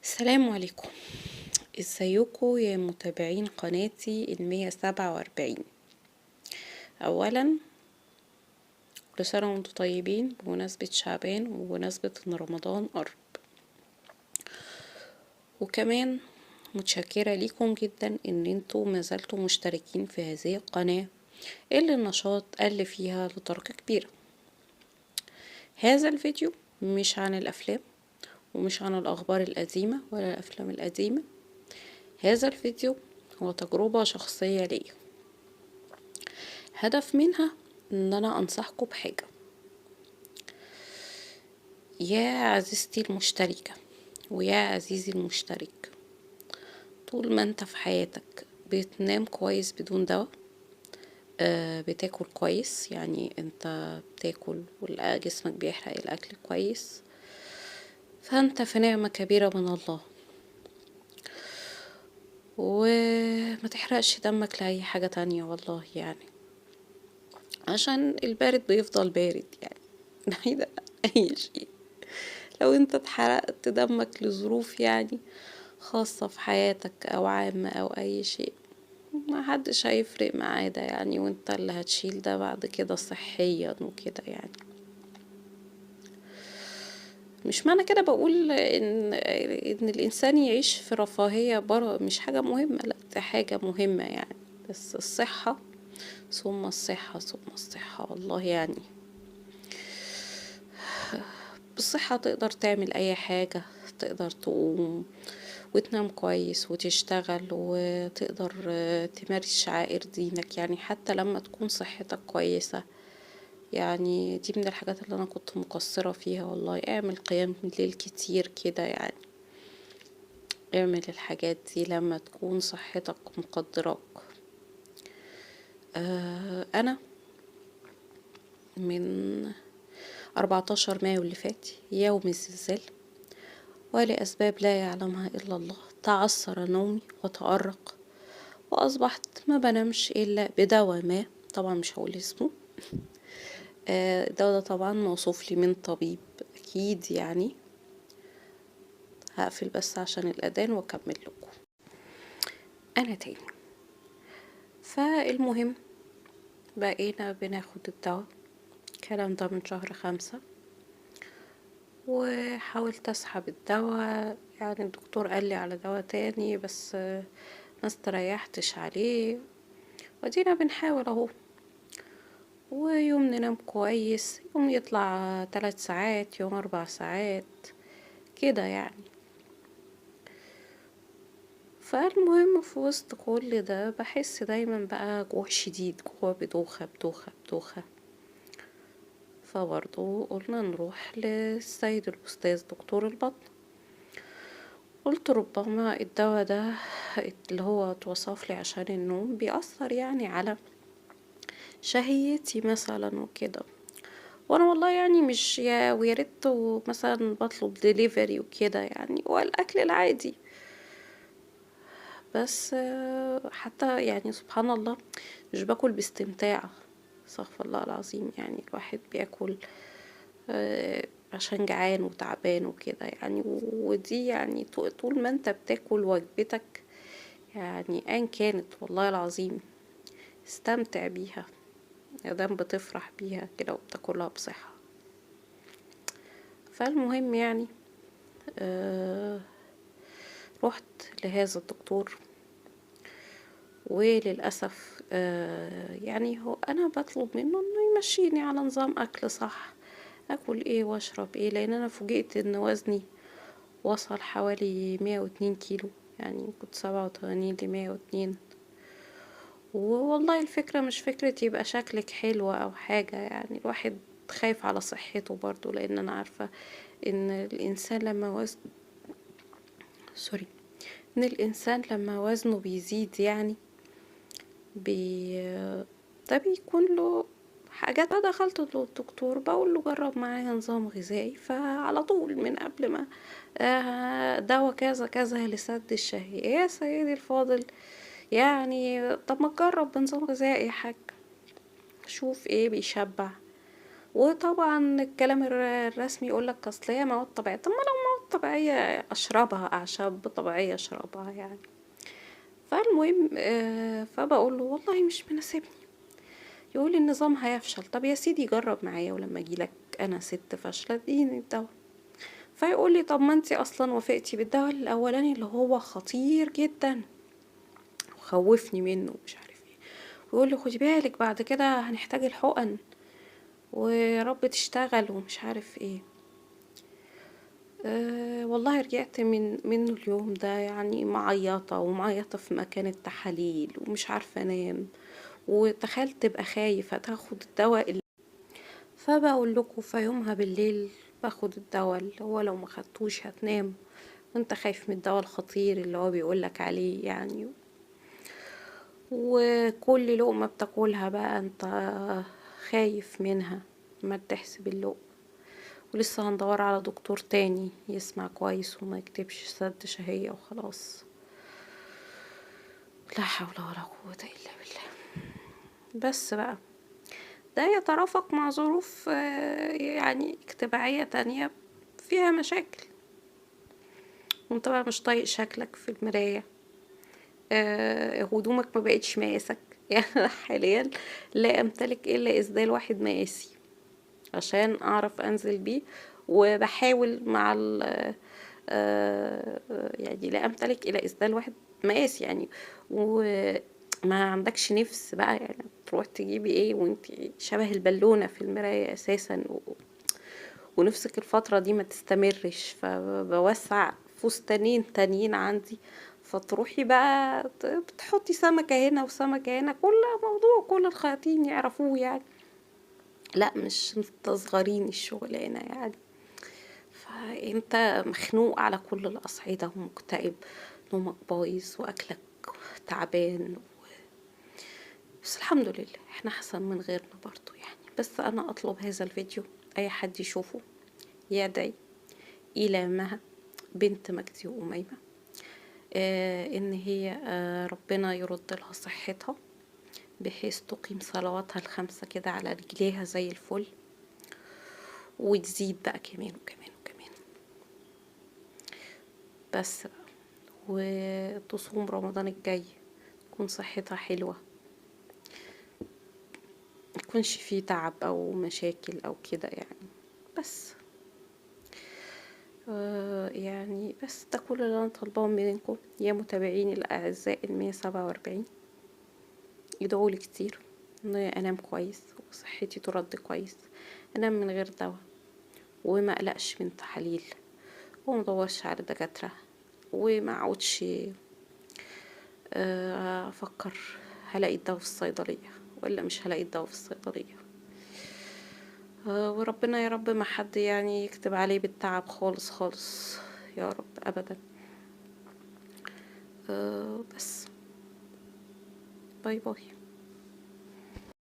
السلام عليكم، ازيكم يا متابعين قناتي 147. اولا كل سنة وانتم طيبين بمناسبة شعبان وبمناسبة ان رمضان قرب، وكمان متشكرة ليكم جدا ان انتم ما زلتم مشتركين في هذه القناة اللي النشاط قل فيها لدرجة كبيرة. هذا الفيديو مش عن الافلام ومش عن الاخبار القديمة ولا الافلام القديمة، هذا الفيديو هو تجربة شخصية ليا، هدف منها ان انا انصحكم بحاجة. يا عزيزتي المشتركة ويا عزيزي المشترك، طول ما انت في حياتك بتنام كويس بدون دواء، بتاكل كويس، يعني انت بتاكل وجسمك بيحرق الاكل كويس، فانت في نعمة كبيرة من الله، وما تحرقش دمك لأي حاجة تانية والله، عشان البارد بيفضل بارد بعيد عن أي شيء. لو انت اتحرقت دمك لظروف خاصة في حياتك أو عامة أو أي شيء، ما حدش هيفرق معاه ده وانت اللي هتشيل ده بعد كده صحيا. مش معنى كده بقول ان الانسان يعيش في رفاهية بره مش حاجة مهمة، لا ده حاجة مهمة بس الصحة ثم الصحة ثم الصحة. والله بالصحة تقدر تعمل اي حاجة، تقدر تقوم وتنام كويس وتشتغل وتقدر تمارس شعائر دينك، حتى لما تكون صحتك كويسة. دي من الحاجات اللي انا كنت مقصرة فيها والله. اعمل قيام الليل كتير كده، اعمل الحاجات دي لما تكون صحتك مقدراك. انا من 14 مايو اللي فات يوم الزلزال، ولأسباب لا يعلمها إلا الله تعثر نومي وتأرق، وأصبحت ما بنامش إلا بدواء ما، طبعا مش هقول اسمه. الدواء ده طبعا موصوف لي من طبيب أكيد. هقفل بس عشان الأذان وأكمل لكم أنا تاني. فالمهم بقينا بناخد الدواء، الكلام ده من شهر 5، وحاولت أسحب الدواء، الدكتور قال لي على دواء تاني بس ما استريحتش عليه، ودينا بنحاول اهو. ويوم ننام كويس، يوم يطلع 3 ساعات، يوم 4 ساعات كده. فالمهم في وسط كل ده بحس دايما بقى جوع شديد، جوع بدوخة بدوخة بدوخة. فبرضو قلنا نروح للسيد الأستاذ دكتور البطن، قلت ربما الدواء ده اللي هو اتوصف لي عشان النوم بيأثر على شهيتي مثلا. وانا والله مش يا ويا ريت مثلا بطلب دليفري وكده والاكل العادي، بس حتى سبحان الله مش باكل باستمتاع، استغفر الله العظيم. الواحد بياكل عشان جعان وتعبان وكده ودي طول ما انت بتاكل وجبتك ان كانت والله العظيم استمتع بيها، يا دام بتفرح بيها كده وبتاكلها بصحة. فالمهم رحت لهذا الدكتور، وللأسف، هو أنا بطلب منه إنه يمشيني على نظام أكل صح، أكل إيه وأشرب إيه، لأن أنا فوجئت إن وزني وصل حوالي 102 كيلو، كنت 87 لمية واتنين. والله الفكرة مش فكرة يبقى شكلك حلو أو حاجة، الواحد خايف على صحته برضو، لأن أنا عارفة إن الإنسان لما وزن سوري إن الإنسان لما وزنه بيزيد ده بيكون له حاجات. فدخلت للدكتور بقول له جرب معايا نظام غذائي، فعلى طول من قبل ما دواء كذا كذا لسد الشهية. يا سيدي الفاضل، طب ما تجرب بنظام غذائي يا حاج، شوف ايه بيشبع. وطبعا الكلام الرسمي يقولك اصل هي مواد طبيعية. طب ما لو مواد طبيعية اشربها، اعشاب طبيعية اشربها يعني. فالمهم فبقول له والله مش مناسبني، يقول لي النظام هيفشل. طب يا سيدي جرب معايا، ولما اجيلك انا ست فاشلة اديني الدواء. فيقول لي طب ما انتي اصلا وافقتي بالدواء الاولاني اللي هو خطير جدا وخوفني منه ومش عارف ايه، ويقول لي خدي بالك بعد كده هنحتاج الحقن ويا رب تشتغل ومش عارف ايه. والله رجعت منه اليوم ده يعني معيطة، ومعيطة في مكان التحاليل ومش عارفة انام، وتخيل تبقى خايفة تاخد الدواء اللي فبقول لكم في يومها بالليل باخد الدواء اللي هو لو ما خدتوش هتنام، وانت خايف من الدواء الخطير اللي هو بيقولك عليه يعني، وكل لقمة بتاكلها بقى انت خايف منها ما تحسب اللقمة. ولسه هندور على دكتور تاني يسمع كويس وما يكتبش سد شهية وخلاص. لا حول ولا قوة إلا بالله. بس بقى ده يترافق مع ظروف يعني اجتماعية تانية فيها مشاكل، وانت بقى مش طايق شكلك في المراية، هدومك ما بقتش مقاسك. يعني أنا حاليا لا امتلك الا اسدال واحد مقاسي عشان اعرف انزل بيه، وبحاول مع ال، يعني لا امتلك الا اسدال واحد مقاس يعني، وما عندكش نفس بقى يعني تروح تجيبي ايه وانت شبه البالونة في المراية اساسا، ونفسك الفترة دي ما تستمرش، فبوسع فستانين تانيين عندي، فتروحي بقى بتحطي سمكة هنا وسمكة هنا، كل موضوع كل الخياطين يعرفوه يعني، لا مش مستصغرين الشغلانة يعني. فانت مخنوق على كل الأصعدة ومكتئب، نومك بايظ وأكلك تعبان بس الحمد لله احنا أحسن من غيرنا برضو يعني. بس أنا أطلب هذا الفيديو أي حد يشوفه يدعي إلى مها بنت مجدي وأميمة، إن هي ربنا يرد لها صحتها بحيث تقيم صلواتها الخمسة كده على رجليها زي الفل، وتزيد بقى كمان وكمان وكمان بس بقى، وتصوم رمضان الجاي تكون صحتها حلوة، ميكونش فيه تعب أو مشاكل أو كده يعني. بس يعني بس ده كل اللي أنا طالباه منكم يا متابعيني الأعزاء 147. ادعوا لي كتير إن أنا أنام كويس وصحتي ترد كويس، أنام من غير دواء وما أقلقش من تحاليل وما ادورش على دكاترة وما اقعدش افكر هلاقي الدواء في الصيدلية ولا مش هلاقي الدواء في الصيدلية. وربنا يا رب ما حد يعني يكتب عليه بالتعب خالص خالص يا رب ابدا. بس باي باي.